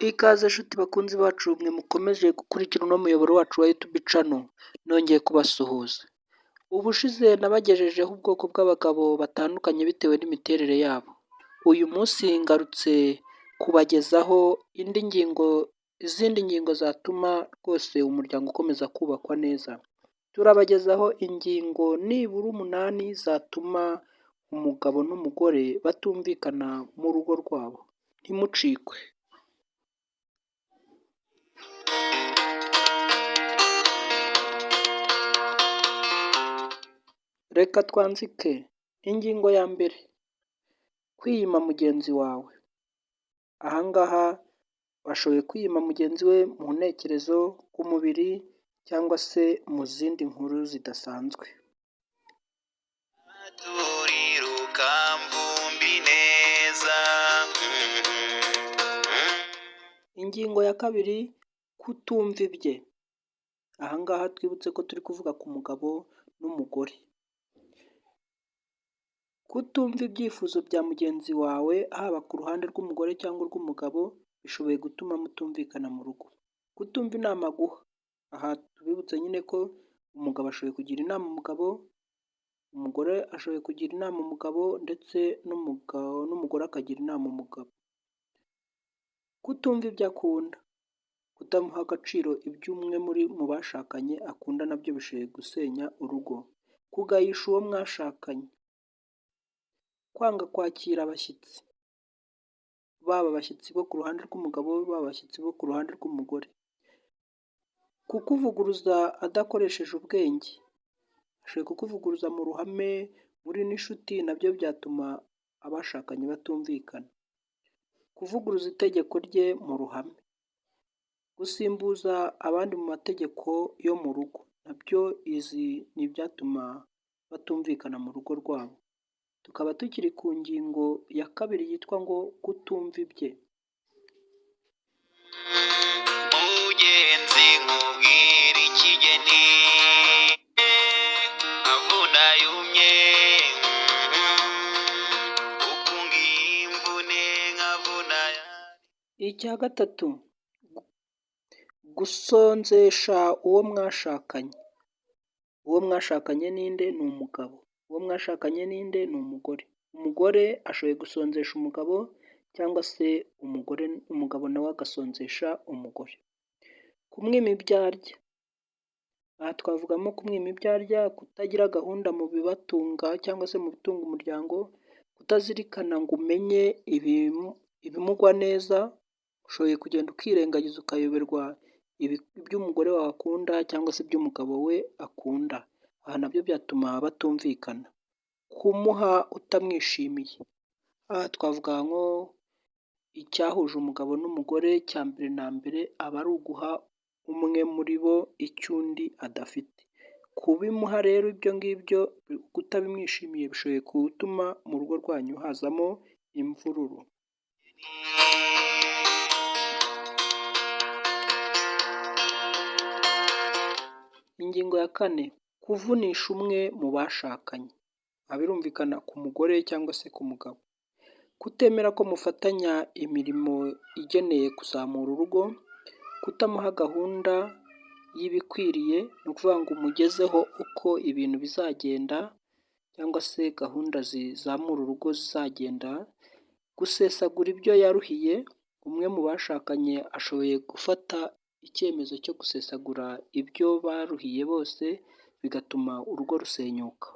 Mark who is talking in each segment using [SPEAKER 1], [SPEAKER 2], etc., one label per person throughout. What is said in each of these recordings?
[SPEAKER 1] Ikaze nshuti bakunzi bacu mwe mukomeje gukurikira uno muyoboro wacu wa YouTube channel, nongeye kubasuhuza. Ubushize nabagejejeho ubwoko bw'abagabo batandukanye bitewe n'imiterere yabo. Uyu munsi ngarutse kubagezaho indi ngingo, izindi ngingo zatuma rwose umuryango ukomeza kubakwa neza. Turabagezaho ingingo nibura 8 zatuma umugabo n'umugore batumvikana mu rugo rwabo. Ntimucikwe. Reka twanzike. Ingingo ya mbere, kwiyima mugenzi wawe. Aha ngaha ashoboye kwiyima mugenzi we mu ntekerezo, ku mubiri cyangwa se mu zindi nkuru zidasanzwe. Ingingo ya kabiri, kutumva ibye. Aha ngaha twibutse ko turi kuvuga ku mugabo n'umugore. Kutumva ibyifuzo bya mugenzi wawe haba ku ruhande rw'umugore cyangwa urw'umugabo bishoboye gutuma mutumvikana mu rugo. Kutumva inama aguha, aha tubibutse nyine ko umugabo ashoboye kugira inama umugabo, umugore ashoboye kugira inama umugabo ndetse n'umugore akagira inama umugabo. Kutumva ibyo akunda, kutamuha agaciro ibyo umwe muri mu bashakanye akunda nabyo bishoboye gusenya urugo. Kugayisha uwo mwashakanye, kwanga kwakira abashyitsi, baba abashyitsi bo ku ruhande rw'umugabo, baba abashyitsi bo ku ruhande rw'umugore. Kukuvuguruza adakoresheje ubwenge, ashoboye kukuvuguruza mu ruhame muri n'inshuti nabyo byatuma abashakanye batumvikana. Kuvuguruza itegeko rye mu ruhame, gusimbuza abandi mu mategeko yo mu rugo, nabyo izi ni ibyatuma batumvikana mu rugo rwabo. Tukaba tukiri ku ngingo ya kabiri yitwa ngo kutumva ibye.
[SPEAKER 2] Mugenzi nkubwire ikigeni avuna yumye ukunga imvune nkavuna.
[SPEAKER 1] Icya gatatu, gusonzesha uwo mwashakanye. Uwo mwashakanye ninde? Ni umugabo. Uwo mwashakanye ninde? Ni umugore. Umugore ashoboye gusonzesha umugabo cyangwa se umugore, umugabo nawe agasonzesha umugore. Kumwima ibyo arya, aha twavugamo kumwima ibyo arya, kutagira gahunda mu bibatunga cyangwa se mu bitunga umuryango, kutazirikana ngo umenye ibimugwa neza, ushoboye kugenda ukirengagiza ukayoberwa ibyo umugore wawe akunda cyangwa se ibyo umugabo we akunda. Aha nabyo byatuma batumvikana. Kumuha utamwishimiye, aha twavuga nko icyahuje umugabo n'umugore cya mbere na mbere aba ari uguha umwe muri bo icyo undi adafite. Kubimuha rero ibyo ngibyo kutabimwishimiye bishoboye gutuma mu rugo rwanyu hazamo imvururu. Ingingo ya kane, kuvunisha umwe mu bashakanye. Aha birumvikana ku mugore cyangwa se ku mugabo. Kutemera ko mufatanya imirimo igeneye kuzamura urugo, kutamuha gahunda y'ibikwiriye, ni ukuvuga ngo umugezeho uko ibintu bizagenda cyangwa se gahunda zizamura urugo zizagenda, gusesagura ibyo yaruhiye, umwe mu bashakanye ashoboye gufata icyemezo cyo gusesagura ibyo baruhiye bose, bigatuma urugo rusenyuka.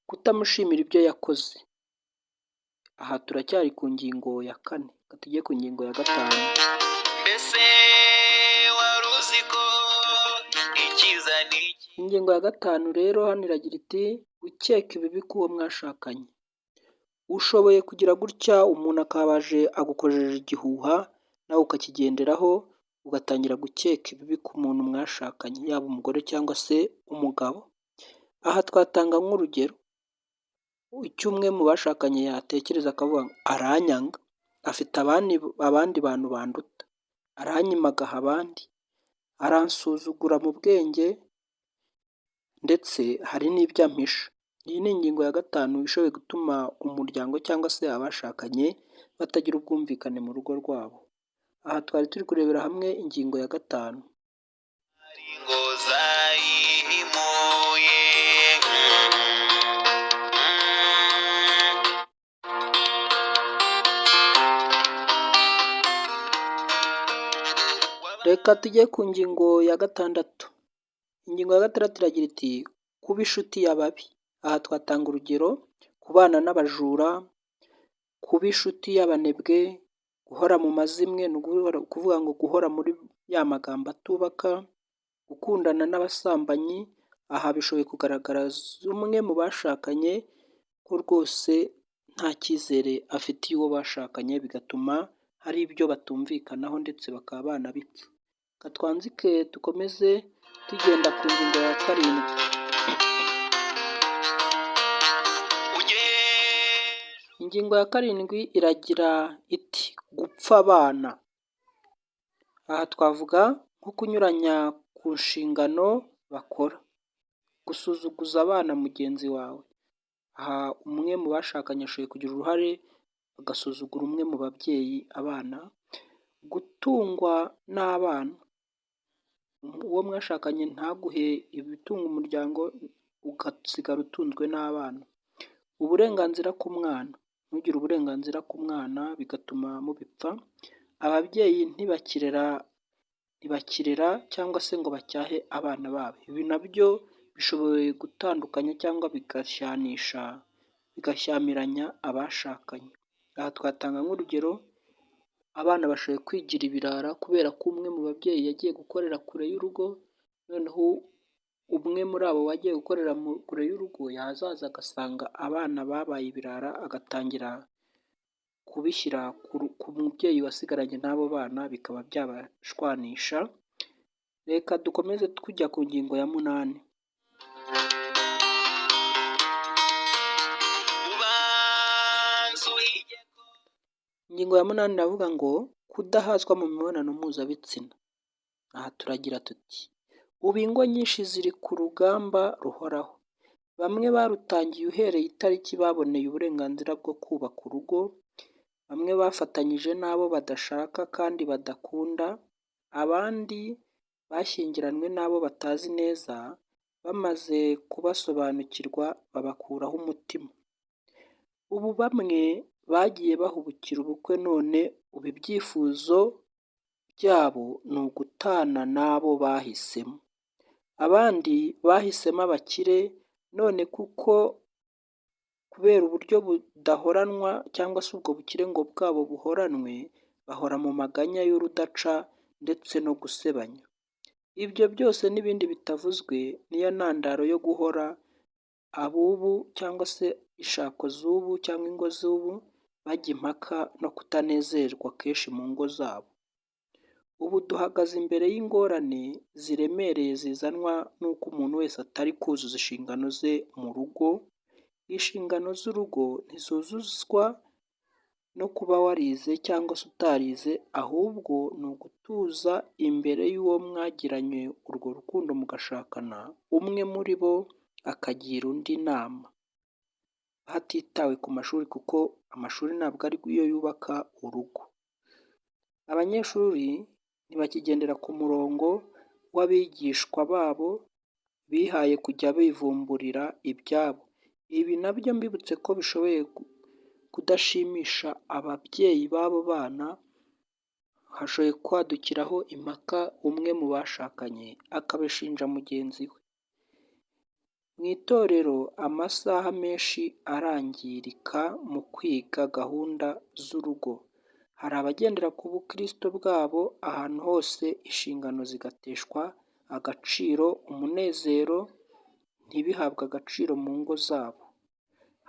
[SPEAKER 1] Kutamushimira ibyo yakoze, aha turacyari ku ngingo ya kane, reka tujye ku ngingo ya gatanu.
[SPEAKER 2] Mbese wari uzi ko icyiza ni iki?
[SPEAKER 1] Ingingo ya gatanu rero hano iragira iti gukeka ibibi k'uwo mwashakanye. Ushoboye kugira gutya umuntu akabaje agukojeje igihuha, nawe ukakigenderaho, ugatangira gukeka ibibi ku muntu mwashakanye, yaba umugore cyangwa se umugabo. Aha twatanga nk'urugero, icyo umwe mu bashakanye yatekereza akavuga ngo aranyanga, afite abandi bantu banduta, aranyima agaha abandi, aransuzugura mu bwenge ndetse hari n'ibyo ampisha. Iyi ni ingingo ya gatanu ishoboye gutuma umuryango cyangwa se abashakanye batagira ubwumvikane mu rugo rwabo. Aha twari turi kurebera hamwe ingingo ya 5.
[SPEAKER 2] Ngo zayihimuye.
[SPEAKER 1] Reka tujye ku ngingo ya 6. Ingingo ya 6 iragira iti kuba inshuti y'ababi. Aha twatanga urugero: kubana n'abajura, kuba inshuti y'abanebwe, guhora mu mazimwe, ni ukuvuga ngo guhora muri ya magambo atubaka, gukundana n'abasambanyi. Aha bishoboye kugaragaza umwe mu bashakanye ko rwose nta cyizere afitiye uwo bashakanye, bigatuma hari ibyo batumvikanaho ndetse bakaba banabipfa. Reka twanzike dukomeze tugenda ku ngingo ya 7. Ingingo ya 7 iragira iti gupfa abana. Aha twavuga nko kunyuranya ku nshingano bakora, gusuzuguza abana mugenzi wawe. Aha umwe mu bashakanye ashoboye kugira uruhare agasuzugura umwe mu babyeyi abana, gutungwa n'abana, uwo mwashakanye ntaguhe ibitunga umuryango ugasigara utunzwe n'abana, uburenganzira ku mwana, ntugire uburenganzira ku mwana bigatuma mubipfa, ababyeyi ntibakirera cyangwa se ngo bacyahe abana babo. Ibi nabyo bishoboye gutandukanya cyangwa bigashyanisha, bigashyamiranya abashakanye. Aha twatanga nk'urugero: abana bashoboye kwigira ibirara kubera ko umwe mu babyeyi yagiye gukorera kure y'urugo, noneho umwe muri abo wagiye gukorera kure y'urugo yazaza agasanga abana babaye ibirara, agatangira kubishyira ku mubyeyi wasigaranye n'abo bana, bikaba byabashwanisha. Reka dukomeze tujya ku ngingo ya 8. Ingingo ya 8 iravuga ngo kudahazwa mu mibonano mpuzabitsina. Aha turagira tuti ubu ingo nyinshi ziri ku rugamba ruhoraho. Bamwe barutangiye uhereye itariki baboneye uburenganzira bwo kubaka urugo, bamwe bafatanyije n'abo badashaka kandi badakunda, abandi bashyingiranywe n'abo batazi neza, bamaze kubasobanukirwa babakuraho umutima. Ubu bamwe bagiye bahubukira ubukwe none ubu ibyifuzo byabo ni ugutana n'abo bahisemo. Abandi bahisemo abakire none kuko kubera uburyo budahoranwa cyangwa se ubwo bukire ngo bwabo buhoranwe, bahora mu maganya y'urudaca ndetse no gusebanya. Ibyo byose n'ibindi bitavuzwe niyo ntandaro yo guhora abubu cyangwa se ishako z'ubu cyangwa ingo z'ubu bajya impaka no kutanezerwa kenshi mu ngo zabo. Ubu duhagaze imbere y'ingorane ziremereye zizanwa n'uko umuntu wese atari kuzuza inshingano ze mu rugo. Inshingano z'urugo ntizuzuzwa no kuba warize cyangwa se utarize, ahubwo ni ugutuza imbere y'uwo mwagiranye urwo rukundo mugashakana, umwe muri bo akagira undi inama, hatitawe ku mashuri kuko amashuri ntabwo ari yo yubaka urugo. Abanyeshuri ntibakigendera ku murongo w'abigishwa babo, bihaye kujya bivumburira ibyabo. Ibi nabyo mbibutse ko bishoboye kudashimisha ababyeyi b'abo bana, hashoboye kwadukiraho impaka umwe mu bashakanye akabishinja mugenzi we. Mu itorero amasaha menshi arangirika mu kwiga gahunda z'urugo. Hari abagendera ku bukristo bwabo ahantu hose inshingano zigateshwa agaciro, umunezero ntibihabwe agaciro mu ngo zabo.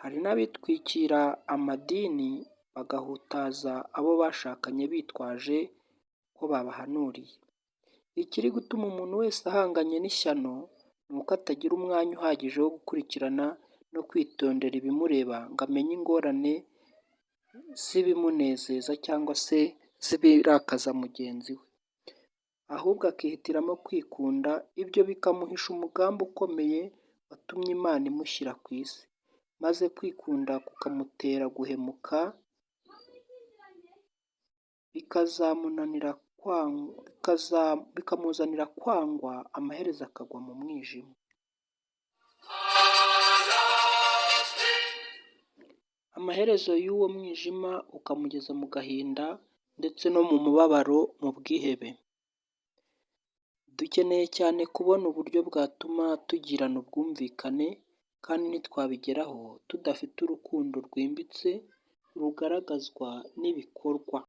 [SPEAKER 1] Hari n'abitwikira amadini bagahutaza abo bashakanye bitwaje ko babahanuriye. Ikiri gutuma umuntu wese ahanganye n'ishyano ni uko atagira umwanya uhagije wo gukurikirana no kwitondera ibimureba ngo amenye ingorane z'ibimunezeza cyangwa se z'ibirakaza mugenzi we, ahubwo akihitiramo kwikunda, ibyo bikamuhisha umugambi ukomeye watumye Imana imushyira ku isi, maze kwikunda kukamutera guhemuka. bikazamunanira bikamuzanira kwangwa, amaherezo akagwa mu mwijima. Amaherezo y'uwo mwijima ukamugeza mu gahinda ndetse no mu mubabaro, mu bwihebe. Dukeneye cyane kubona uburyo bwatuma tugirana ubwumvikane kandi ntitwabigeraho tudafite urukundo rwimbitse rugaragazwa n'ibikorwa.